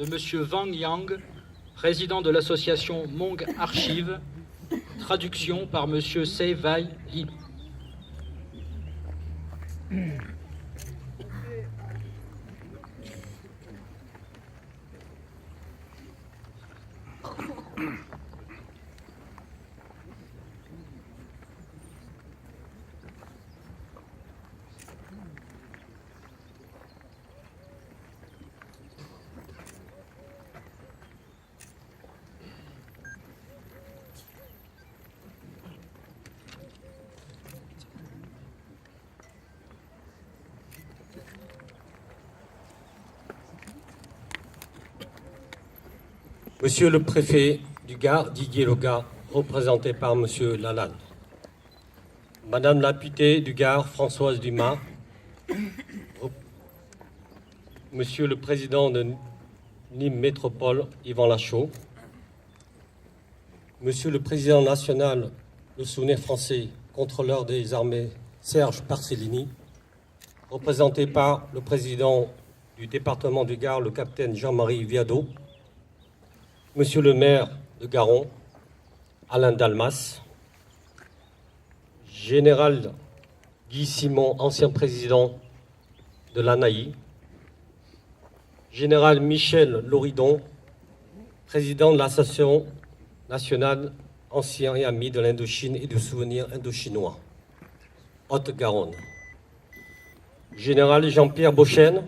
de Monsieur Wang Yang, président de l'association Hmong Archive, traduction par Monsieur Sei Vai Li. Monsieur le préfet du Gard, Didier Legat, représenté par Monsieur Lalanne. Madame la députée du Gard, Françoise Dumas, rep-, Monsieur le président de Nîmes Métropole, Yvan Lachaud, Monsieur le président national du Souvenir français, contrôleur des armées, Serge Parsellini, représenté par le président du département du Gard, le capitaine Jean-Marie Viadeau, Monsieur le maire de Garon, Alain Dalmas, Général Guy Simon, ancien président de l'A N A I, Général Michel Loridon, président de l'Association nationale anciens et amis de l'Indochine et du souvenir indochinois, Haute-Garonne. Général Jean-Pierre Beauchesne,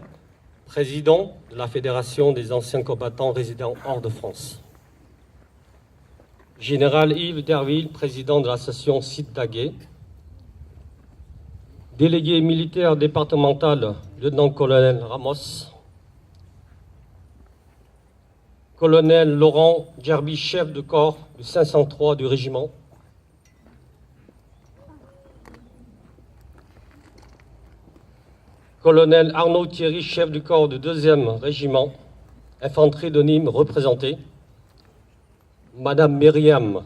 président de la Fédération des anciens combattants résidant hors de France. Général Yves Derville, président de l'association Site Daguet. Délégué militaire départemental, lieutenant-colonel Ramos. Colonel Laurent Gerby, chef de corps du cinq cent trois du régiment. Colonel Arnaud Thierry, chef du corps du deuxième régiment, infanterie de Nîmes représentée. Madame Myriam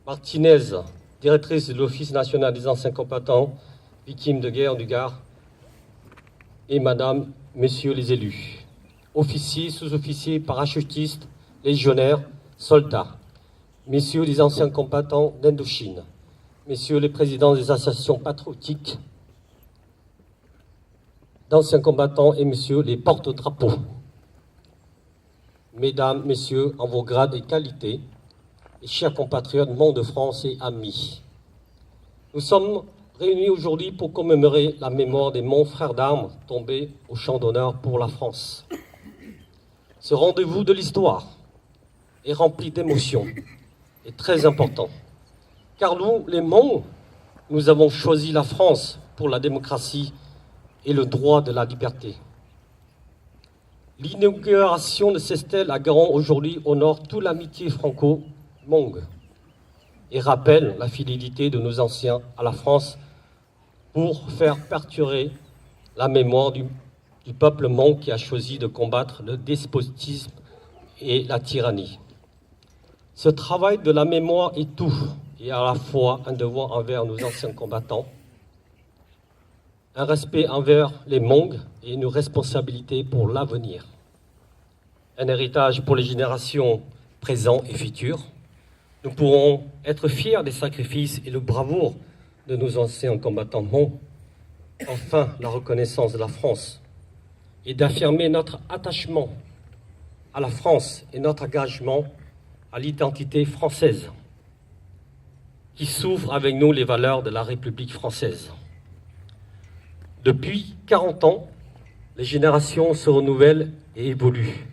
Martinez, directrice de l'Office national des anciens combattants victimes de guerre du Gard, et Madame, Messieurs les élus, officiers, sous-officiers, parachutistes, légionnaires, soldats, Messieurs les anciens combattants d'Indochine, Messieurs les présidents des associations patriotiques d'anciens combattants et Messieurs les porte-drapeaux. Mesdames, Messieurs, en vos grades et qualités, et chers compatriotes Hmong de France et amis. Nous sommes réunis aujourd'hui pour commémorer la mémoire des Hmong frères d'armes tombés au champ d'honneur pour la France. Ce rendez-vous de l'histoire est rempli d'émotions et très important, car nous, les Hmong, nous avons choisi la France pour la démocratie et le droit de la liberté. L'inauguration de cette stèle à Garon aujourd'hui honore toute l'amitié franco-hmong et rappelle la fidélité de nos anciens à la France pour faire perdurer la mémoire du, du peuple hmong qui a choisi de combattre le despotisme et la tyrannie. Ce travail de la mémoire est tout et à la fois un devoir envers nos anciens combattants, un respect envers les Hmong et une responsabilité pour l'avenir. Un héritage pour les générations présentes et futures. Nous pourrons être fiers des sacrifices et de bravoure de nos anciens combattants Hmong. Enfin, la reconnaissance de la France et d'affirmer notre attachement à la France et notre engagement à l'identité française qui souffrent avec nous les valeurs de la République française. Depuis quarante ans, les générations se renouvellent et évoluent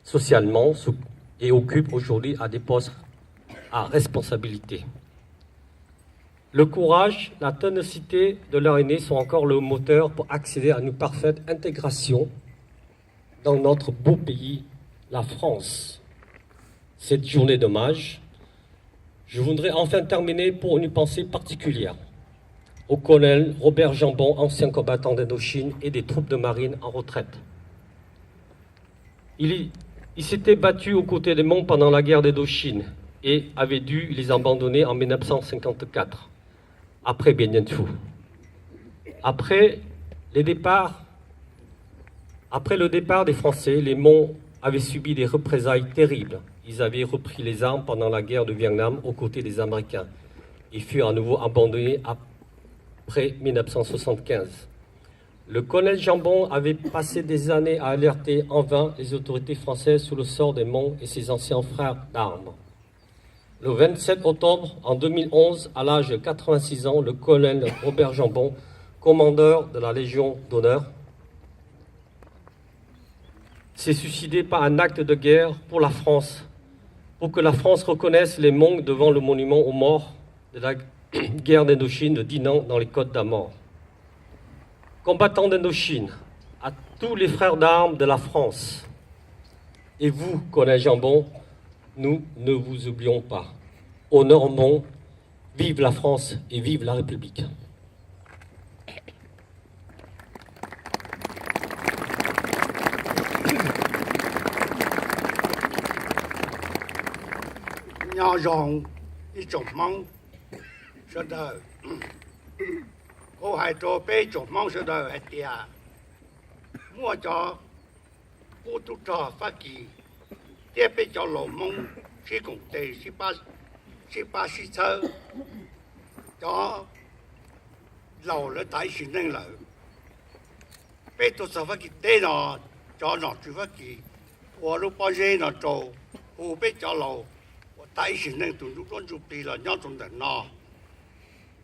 socialement sous- et occupent aujourd'hui à des postes à responsabilité. Le courage, la ténacité de leurs aînés sont encore le moteur pour accéder à une parfaite intégration dans notre beau pays, la France. Cette journée d'hommage, je voudrais enfin terminer pour une pensée particulière au colonel Robert Jambon, ancien combattant d'Indochine et des troupes de marine en retraite. Il, il s'était battu aux côtés des Hmong pendant la guerre d'Indochine et avait dû les abandonner en mille neuf cent cinquante-quatre, après Bien Bien Phu. Après les départs Après le départ des Français, les Hmong avaient subi des représailles terribles. Ils avaient repris les armes pendant la guerre de Vietnam aux côtés des Américains et furent à nouveau abandonnés après mille neuf cent soixante-quinze. Le colonel Jambon avait passé des années à alerter en vain les autorités françaises sur le sort des Hmong et ses anciens frères d'armes. Le vingt-sept octobre en deux mille onze, à l'âge de quatre-vingt-six ans, le colonel Robert Jambon, commandeur de la Légion d'honneur, s'est suicidé par un acte de guerre pour la France, pour que la France reconnaisse les Hmong devant le monument aux morts de la guerre d'Indochine de Dinant dans les Côtes d'Armor. Combattants d'Indochine, à tous les frères d'armes de la France, et vous, colonel Jambon, nous ne vous oublions pas. Honneur aux Hmong, vive la France et vive la République. Nyob zoo ib tsoom Hmoob sawv daws. Kuv hais rau peb tsoom Hmoob sawv daws hais tias muaj cov qub tub rog Fab Kis thiab peb cov laus Hmoob sib koom tes sib pab sib txhawb, cov laus lawv tas ib sim neej lawm. Peb tuaj txog Fab Kis teb no, cov nom tswv Fab Kis ua lub pob zeb no rau, hu peb cov laus uas tas ib sim neej tus ntsuj duab ntsuj plig los nyob rau ntawm no.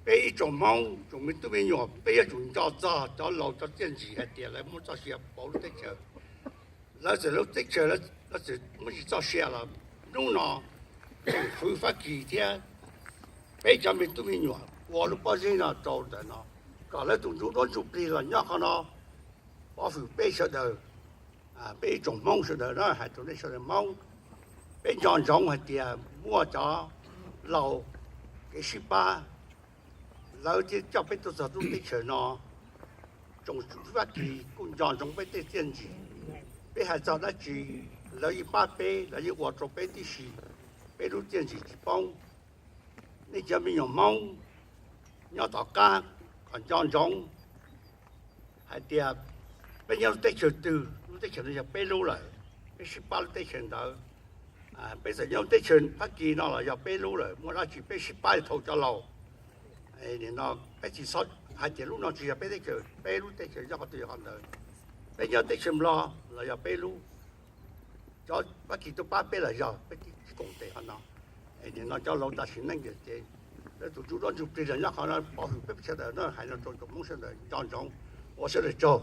Peb ib tsoom Hmoob tsoom me tub me nyuam, peb yuav tsum nco txog cov laus cov txiaj ntsim hais tias lawv muaj txoj sia pauv lub teb chaws. Lawv txawm lub teb chaws lawv txawm muaj tsis txoj sia los hnub no tseem hwv Fab Kis thiab peb cov me tub me nyuam ua lub pob zeb no rau ntawm no, kom lawv tus ntsuj duab ntsuj plig los nyob qhov no, pov hwm peb sawv daws. Peb ib tsoom Hmoob sawv daws na, hais rau nej sawv daws Hmoob, peb nco ntsoov hais tias muaj cov laus kev sib pab, lawv thiaj coj peb tuaj txog lub teb chaws no. Tsoom Fab Kis kuj nco ntsoov peb tej txiaj ntsim, peb hais txog dab tsi lawv yeej pab peb, lawv yeej ua rau peb tib si, peb lub txiaj ntsim tsis poob. Nej cov me nyuam Hmoob nyob tom qab kom nco ntsoov hais tias peb nyob lub teb chaws twg, lub teb chaws no yog peb lub lawm, peb sib pab lub teb chaws ntawd. Peb txawm nyob lub teb chaws Fab Kis no los yog peb lub lawm, muaj dab tsi peb sib pab li thaum cov laus. Nim no peb tsis txhob hais tias lub no tsis yog peb teb chaws, peb lub teb chaws nyob qhov twg yog qhov ntawd. Peb nyob teb chaws Nplog los yog peb lub, cov Fab Kis tuaj pab peb los yog peb sib koom tes qhov no. Nim no cov laus tas sim neej ces lawv tus ntsuj duab ntsuj plig los nyob qhov no pov hwm peb sawv daws no, hais no rau tsoom Hmoob sawv daws nco ntsoov, ua sawv daws tsaug.